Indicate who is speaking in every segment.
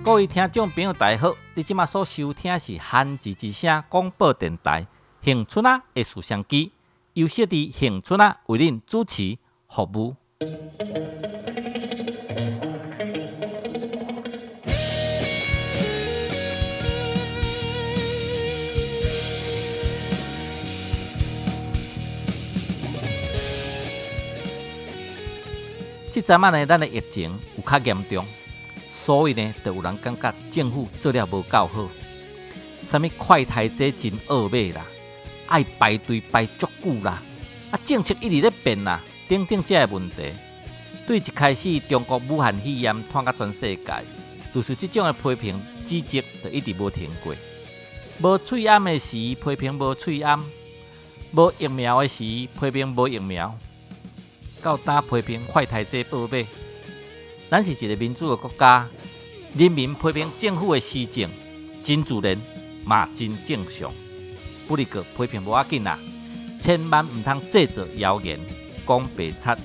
Speaker 1: 各位聽眾朋友，大家好！你這馬所收聽是韓字之聲廣播電台恆春仔的攝像機，由小弟恆春仔為恁主持服務。這陣仔呢，咱的疫情有較嚴重。所以呢，就有人感覺政府做了無夠好，啥物快篩這真惡買啦，愛排隊排足久啦，啊政策一直咧變啦，等等這个問題。對一開始中國武漢肺炎傳甲全世界，就是這種的批評指責，就一直無停過。無喙罨的時批評無喙罨，無疫苗的時批評無疫苗，到今批評快篩這報買。咱是一個民主的國家，人民批評政府的施政真自然，嘛真正常。不過批評無要緊啦，千萬毋通製造謠言、講白賊，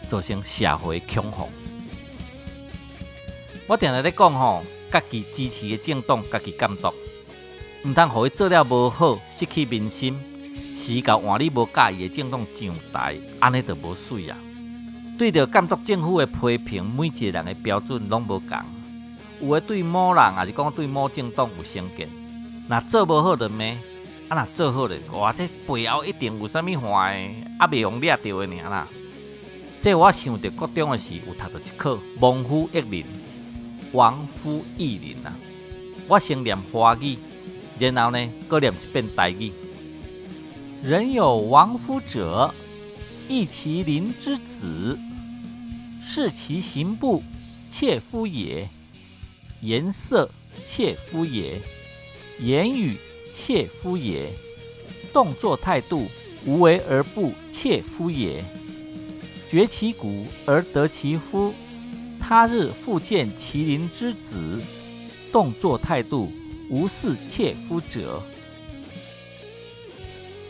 Speaker 1: 造成社會恐慌。我定定咧講吼，家己支持的政黨，家己監督，毋通予伊做了無好，失去民心，時到換你無佮意的政黨上台，按呢就無媠啊。對著監督政府的批評，每一個人的標準攏無仝。有的對某人，抑是講對某政黨有成見，若做無好就罵，啊若做好咧，哇！這背後一定有啥物壞，啊袂予掠著的爾啦。這我想著國中的時有讀著一課《王夫益人》，王夫益人啊。我先念華語，然後呢，閣念一遍台語。人有亡夫者，憶其鄰之子，視其行步，切膚也；顏色，切膚也；言語，切膚也；動作態度，無為而不切膚也。掘其骨而得其膚，他日復見其鄰之子，動作態度無似切膚者。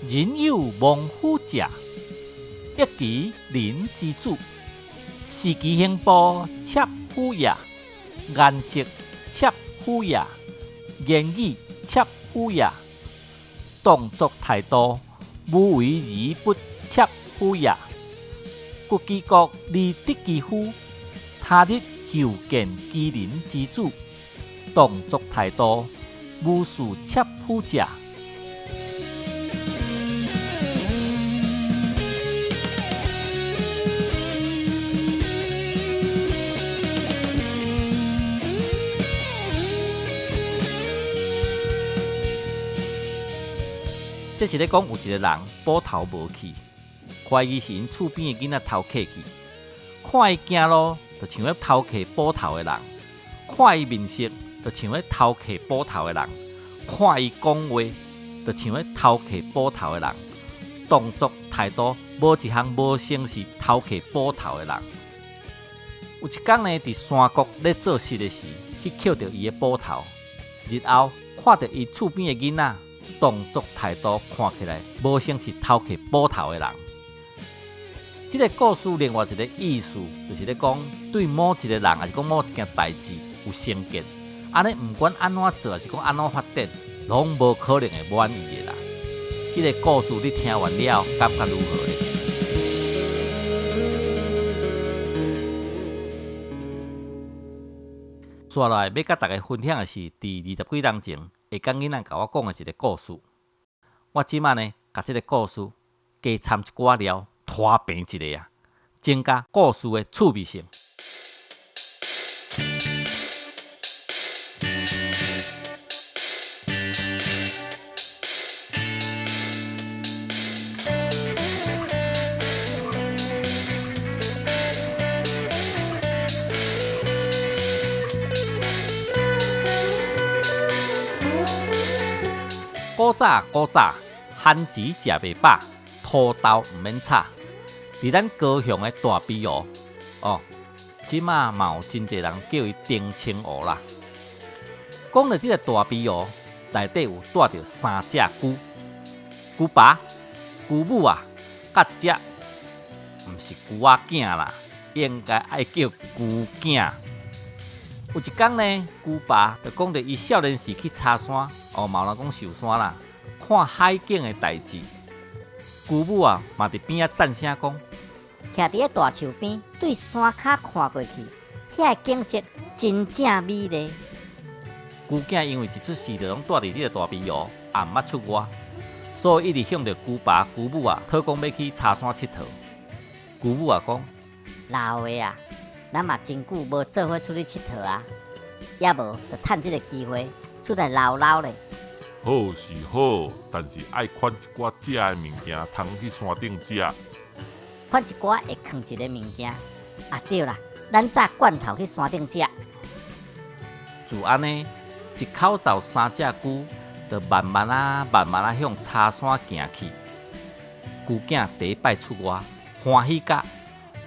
Speaker 1: 人有亡夫者，憶其鄰之子，視其行步，切膚也；顏色，切膚也；言語，切膚也；動作態度，無為而不切膚也。掘其骨而得其膚，他日又見其鄰之子，動作態度，無似切膚者。這是咧講有一個人斧頭無去，懷疑是𪜶厝邊的囡仔偷揢去。看伊行路，就像咧偷揢斧頭的人；看伊面色，就像咧偷揢斧頭的人；看伊講話，就像咧偷揢斧頭的人。動作態度，無一項無像是偷揢斧頭的人。有一工呢，佇山谷咧做穡的時，去抾著伊的斧頭。日後看著伊厝邊的囡仔，動作態度看起來無像是偷揢斧頭的人。這個故事另外一個意思，就是咧講對某一個人，抑是講某一件代誌有成見，按呢毋管按怎做，抑是講按怎發展，攏無可能會滿意的啦。這個故事你聽完了，感覺如何呢？接下來欲佮大家分享的是，佇二十幾冬前，下港囡仔共我講的一個故事。我這馬呢，共這個故事加摻一寡料，拖平一下啊，增加故事的趣味性。古早古早，番薯食袂飽，土豆毋免炒。佇咱高雄的大埤湖，哦，這馬嘛有真濟人叫伊澄清湖啦。講著這个大埤湖，內底有蹛著三隻龜，龜爸、龜母啊，佮一隻，毋是龜仔囝啦，應該愛叫龜囝。有一工呢，龜爸就講著伊少年時去柴山，哦，嘛有人講壽山啦，看海景的代誌。龜母啊，嘛佇邊仔讚聲講，
Speaker 2: 徛佇咧大樹邊，對山跤看過去，遐個景色真正美麗。
Speaker 1: 龜囝因為一出世就攏蹛佇這个大悲湖，也毋捌出外，所以一直向著龜爸龜母啊討講欲去柴山𨑨迌。龜母啊講，
Speaker 2: 老的啊，咱嘛真久無做伙出去𨑨迌啊，抑無就趁這个機會出來摎摎咧。
Speaker 3: 好是好，但是愛款一寡食的物件，通去山頂食。
Speaker 2: 款一寡會囥一个物件。啊對啦，咱紮罐頭去山頂食。
Speaker 1: 就按呢，一口罩三隻龜，就慢慢仔、慢慢仔向柴山行去。龜囝第一擺出外，歡喜甲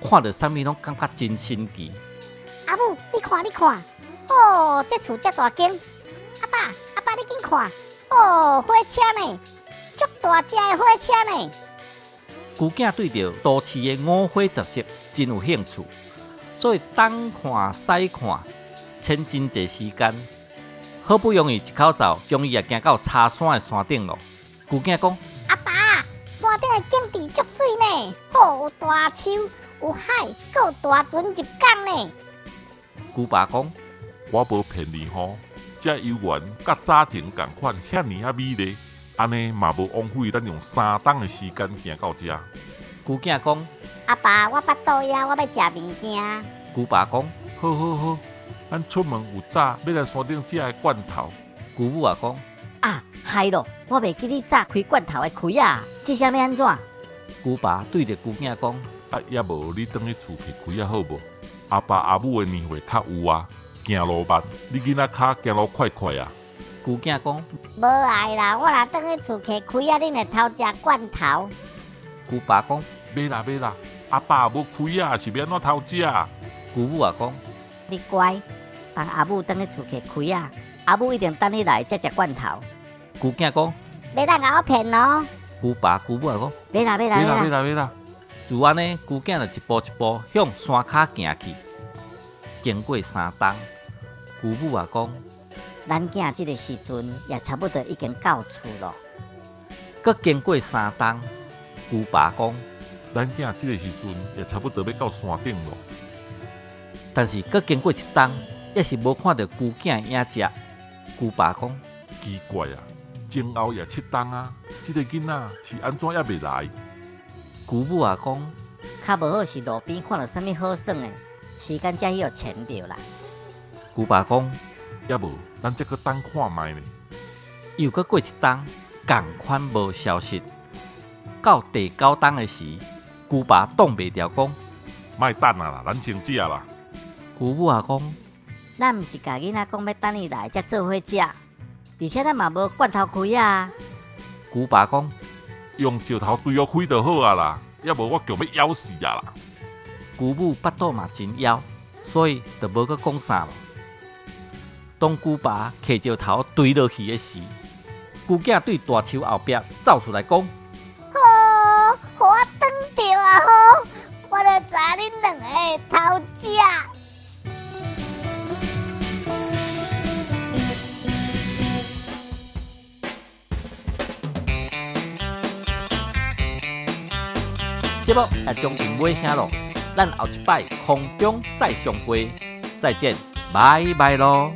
Speaker 1: 看著啥物攏感覺真新奇。
Speaker 4: 阿母，你看，你看，哦，這厝遮大間。阿爸，阿爸，你緊看，哦，火車呢，足大隻的火車呢。
Speaker 1: 龜囝對著都市的五花雜色真有興趣，所以東看西看，千真濟時間。好不容易一口罩終於也行到柴山的山頂咯。龜囝講：
Speaker 4: 阿爸，山頂的景致足媠呢，吼，有大樹，有海，閣有大船入港呢。
Speaker 1: 龜爸講：
Speaker 3: 我無騙你吼，這遊園佮早前仝款遐爾仔美麗，按呢嘛無枉費咱用3冬的時間行到遮。
Speaker 1: 龜囝講：
Speaker 4: 阿爸，我腹肚枵，我欲食物件。
Speaker 1: 龜爸講：
Speaker 3: 好好好，咱出門有紮欲來山頂食的罐頭。
Speaker 1: 龜母也講：
Speaker 2: 啊，害咯，我袂記得紮開罐頭的開仔，這下欲按怎？
Speaker 1: 龜爸對著龜囝講：
Speaker 3: 啊，抑無你轉去厝提開仔好無？阿爸阿母的年歲較有啊，行路慢，你囡仔跤行路快快啊。
Speaker 1: 龜囝講：
Speaker 4: 無愛啦，我若轉去厝提開仔，恁會偷食罐頭。
Speaker 1: 龜爸講：
Speaker 3: 袂啦袂啦，阿爸無開仔，是欲按怎偷食？
Speaker 1: 龜母也講：
Speaker 2: 你乖，幫阿母轉去厝提開仔，阿母一定等你來才食罐頭。
Speaker 1: 龜囝講：
Speaker 4: 袂當共我騙哦。
Speaker 1: 龜爸龜母也講：
Speaker 2: 袂啦袂啦
Speaker 3: 袂啦袂啦袂啦。
Speaker 1: 就按呢，龜囝就一步一步向山跤行去。經過3冬，龜母也講：
Speaker 2: 咱囝這个時陣也差不多已經到厝咯。
Speaker 1: 閣經過3冬，龜爸講：
Speaker 3: 咱囝這个時陣也差不多欲到山頂咯。
Speaker 1: 但是閣經過一冬，猶是無看著龜囝影跡。龜爸講：
Speaker 3: 奇怪啊，前後也7冬啊，這个囡仔是按怎猶未來？
Speaker 1: 龜母也講：
Speaker 2: 較無好是路邊看著啥物好耍的，時間才去予纏著啦。
Speaker 1: 龜爸講：
Speaker 3: 抑無，咱再閣等看覓咧。
Speaker 1: 又閣過一冬，仝款無消息。到第九冬的時，龜爸擋袂牢講：
Speaker 3: 莫等啊啦，咱先食啦。
Speaker 1: 龜母也講：
Speaker 2: 咱毋是共囡仔講欲等伊來才做伙食，而且咱嘛無罐頭開仔。
Speaker 1: 龜爸講：
Speaker 3: 用石頭堆予開就好啊啦，抑無我強欲枵死啊啦。
Speaker 1: 龜母腹肚嘛真枵，所以就無閣講啥咯。當龜爸提石頭堆落去的時，龜囝對大樹後壁走出來講：
Speaker 4: 好，予我轉著啊！好，我就知恁兩個會偷食。
Speaker 1: 節目也將近尾聲咯，咱後一擺空中再相會，再見，拜拜囉。